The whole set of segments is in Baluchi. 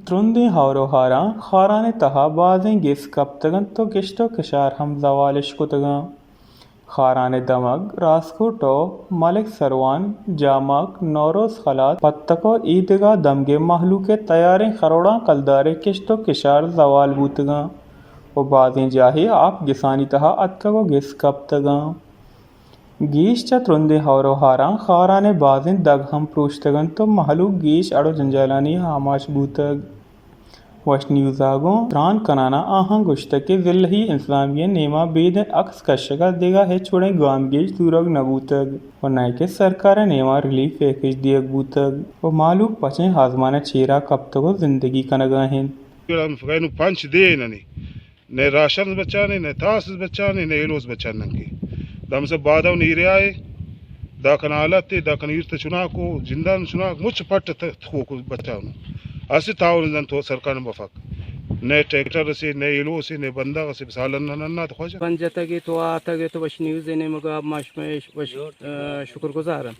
ترندیں ہور و ہاراں خاران ءِ تہا بازیں گس کپتگ انت و کشت و کشار ہم زوال اش کتگ انت۔ خاران ءِ دمگ، راسکوٹ و ملک سروان، جامک، نوروز خلاس، پتک و ایدگہ دمگ ءِ مہلوک ءِ تیاریں خروڑاں کلدار ءِ کشت و کشار زوال بوتگ انت و بازیں جاہے آپ گسانی تہا اتکگ و گس کپتگ انت۔ گیش چہ ترندیں ہور و ہاراں خاران ءِ بازیں دگ ہم پروشتگ انت و مہلوک گیش اڑ و جنجالانی آماچ بوتگ۔ وش نیوز ءَ گوں تران کنان ءَ آہاں گوشتگ کہ ضلعی انتظامیہ ءِ نیما بیدیں عکس کشگ ءَ دگہ ہچ وڑیں گامگیج زورگ نہ بوتگ و نئے کہ سرکار ءِ نیما ریلیف پیکج دیگ بوتگ و مہلوک پچیں آزمان ءِ چیرا کپتگ و زندگی کنگ ءَ انت۔ گڑا ہم فقط اینو پنچ دے ننی۔ نئے راشنز بچانے، نئے تاسز بچانے، نئے ایلوز بچان ننکے۔ دمسا بادو نیرے آئے، داکن حالت تے، داکن ایرت چناکو، جندان چناک، مچ پٹ ت-، تھوکو بچانو۔ اسے تاون زن تو سرکار بفک۔ نئے ٹریکٹر اسے، نئے ایلو اسے، نئے بندغ اسے، سالن نہ ننا تو خواجہ۔ پنجتگے تو آتگے تو وش نیوز ءِ نیمگا ما شمئے وش، آ، شکر گزارن۔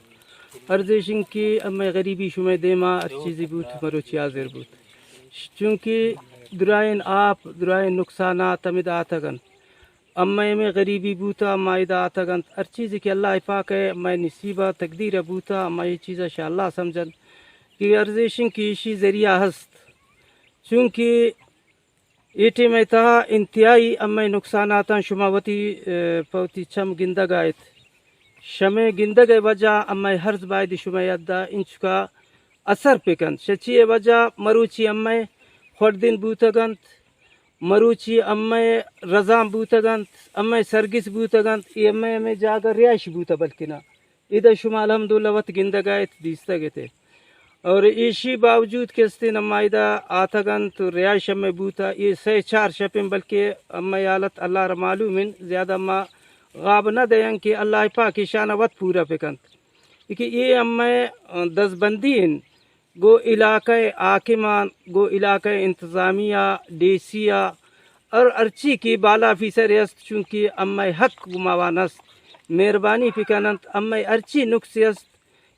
عرض ایش انت کہ امئے غریبی شمئے دیما ہر چیزی بوت، مروچی حاضر بوت۔ چونکہ درائیں آپ، درائیں نقصانات ہمے داتگ انت۔ امئے ہمے غریبی بوتا، ما ادا آتگ انت۔ ہر چیزے کہ اللہ پاک ءِ مئے نصیب ءَ تقدیر ءَ بوتا، ما اے چیز ءَ شہ اللہ سمجھن کہ عرض ایش انت کہ ایشی ذریعہ ہست۔ چونکہ اے ٹیم ءِ تہا انتہائی امئے نقصاناتاں شما وتی، ءَ، پہ وتی چم گندگ ءَ ات۔ شمئے گندگ ءِ وجہ امئے ہرز باید شمئے حد ءَ انچکا اثر پہ کنت۔ شہ چی ءِ وجہ مروچی امئے خوردن بوتگ انت، مروچی امئے رزان بوتگ انت، امئے سرگس بوتگ انت، اے امئے ہمے جاگہ رہائش بوتہ بلکنا۔ ادا شما الحمدللہ وت گندگ ءَ ات، دیستگ ات۔ اور ایشی باوجود کہ استیں اما ادا آتگ انت، رہائش امئے بوتہ، اے سئے چار شپ انت، بلکہ امئے حالت اللہ را معلوم انت، زیادہ ما غاب نہ دئیں کہ اللہ پاک ایشانا وت پورا پہ کنت۔ کہ اے امئے دزبندی انت۔ گوں علاقہ ءِ حاکمان، گوں علاقہ ءِ انتظامیہ، ڈی سی ءَ، اور ہرچی کہ بالا آفیسر است، چونکہ امئے حق گوں ما وان است، مہربانی پہ کننت، امئے ہرچی نقص است،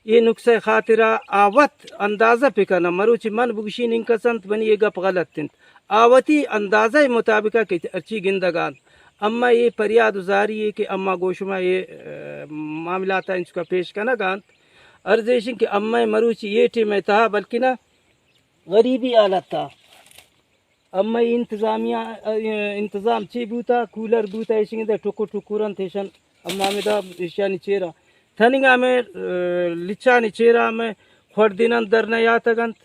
اے نقص ءِ خاطرا آ وت اندازہ پہ کننت۔ مروچی من بگوشین انکس انت، منی اے گپ غلط انت۔ آ وتی اندازہ ءِ مطابق کہ ہرچی گندگ ءَ انت۔ اما اے پریاد و زاری ءَ کہ اما گوں شما اے، ءَ، معاملات ءَ انچکا پیش کنگ ءَ انت۔ عرض ایش انت کہ امئے مروچی اے ٹیم ءِ تہا بلکنا غریبی حالت ءَ امئے انتظامیہ، انتظام چی بوتا، کولر بوتا، ایشنگ دے ٹکر ٹکر انت، ایشن اما ہمدا ایشانی چیرا تننگا ہمے، ءَ، لچانی چیرا ہمے خوردنان در نیاتگ انت۔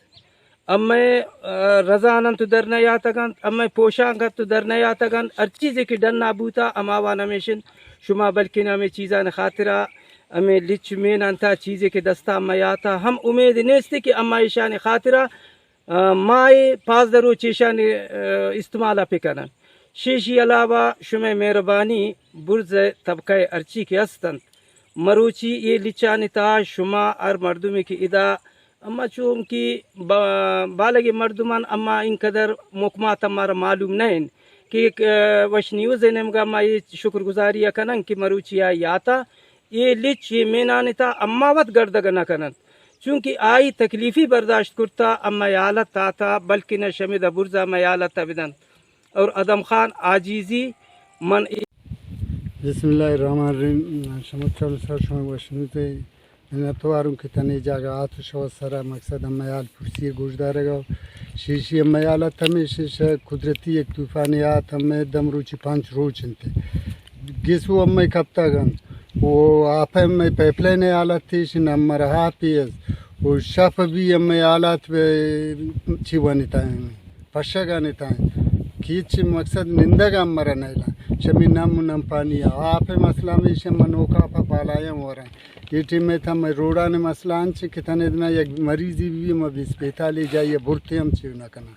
امئے، ءَ، رزان انت در نیاتگ انت، امئے پوشاک انت در نیاتگ انت، ہر چیزے کہ ڈنا بوتا، ہما وان ہمیش انت۔ شما بلکن ہمے چیزانی خاطرا ہمے لچ مین انت، چیزے کہ دستا امئے آتا، ہم امید نیست کہ اما ایشانی خاطرا، ءَ، ما اے پانزدہ روچ ایشانی، ءَ، استعمالا پہ کنن۔ شیشی علاوہ شمئے مہربانی برز ءِ طبقہ ءِ ہرچی کہ ہست انت، مروچی اے لچانی تہا شما ہر مردمے کہ ادا اما چونکہ با-، بالگیں مردمان اما اینقدر محکمات مارا معلوم نہ انت کہ یک، ءَ، وش نیوز ءِ نیمگا ما اے شکر گزاری ءَ کنن کہ مروچی آئی آتا اے لچ اے مینانی تہا اما وت گردگ نہ کننت، چونکہ آئی تکلیفی برداشت کرتا، امئے حالت آتا، بلکن شمئے دا برزا امئے حالت بدنت۔ اور ادم خان عاجزی من اے بسم اللہ الرحمن الرحیم۔ شما چل سر شما وشنوتے منتواروں کہ تنے جاگہ آت و شو سرا مقصد ہمے حال پرسی گوشدارگا۔ شیشی ہمے حالت ہمیش ش-، قدرتی یک طوفانے آت، ہمے دم روچی پانچ روچ انت۔ گیسو ہمے کپتگ انت۔ و آپ ہمے پائپ لائن حالت ایش نمبر آپی است۔ و شپ بھی ہمے حالت بہ چی ونیتا ہیں۔ پشگانی تائیں کہ ہچ مقصد نندگ ہم مرا نیلا۔ شمی نم و نمپانی آ۔ آپ مسئلہ ہمیش من اوکاپا بالایاں وراں۔ اے ٹیم ءِ تھا مئے روڈانی مسئلہ انچ کہ تنے دنا یک مریضی بھی ما بیس بیتالی جائی برتے ہم چیو نہ کنا۔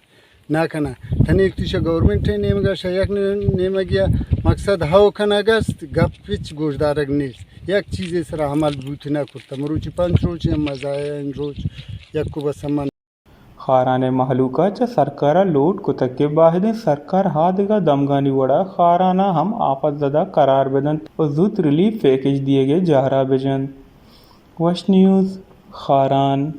نہ کنا۔ تنے یک تو شا گورنمنٹ نیمگا شا یک نیمگیا مقصد ہو کنگ است، گپ ہچ گوشدارگ نیست۔ یک چیزے سرا عمل بوت نہ کرتا۔ مروچی پنچ روچ ہم مزایا ان روچ یک کو بس ہم خاران ءِ مہلوک ءَ چہ سرکار ءَ لوٹ کتگ کہ باہدیں سرکار آ دگہ دمگانی وڑ ءَ خاران ءَ ہم آپت زدہ قرار بدنت و زوت ریلیف پیکج دیگ ءِ جہر ءَ بجنت۔ وش نیوز، خاران۔